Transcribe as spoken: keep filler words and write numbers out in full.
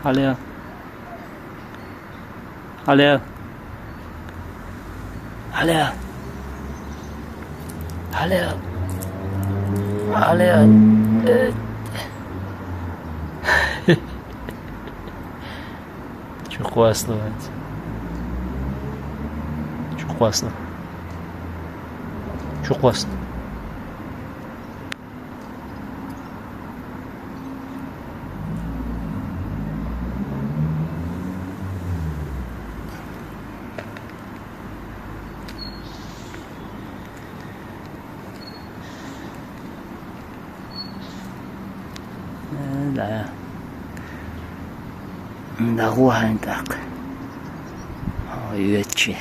Алло. Алло. Алло. Алло. Алло. Э. Чё классно, мать? Чё классно? Чё классно? Э, да. Мдагу хантак. Ой, вечи.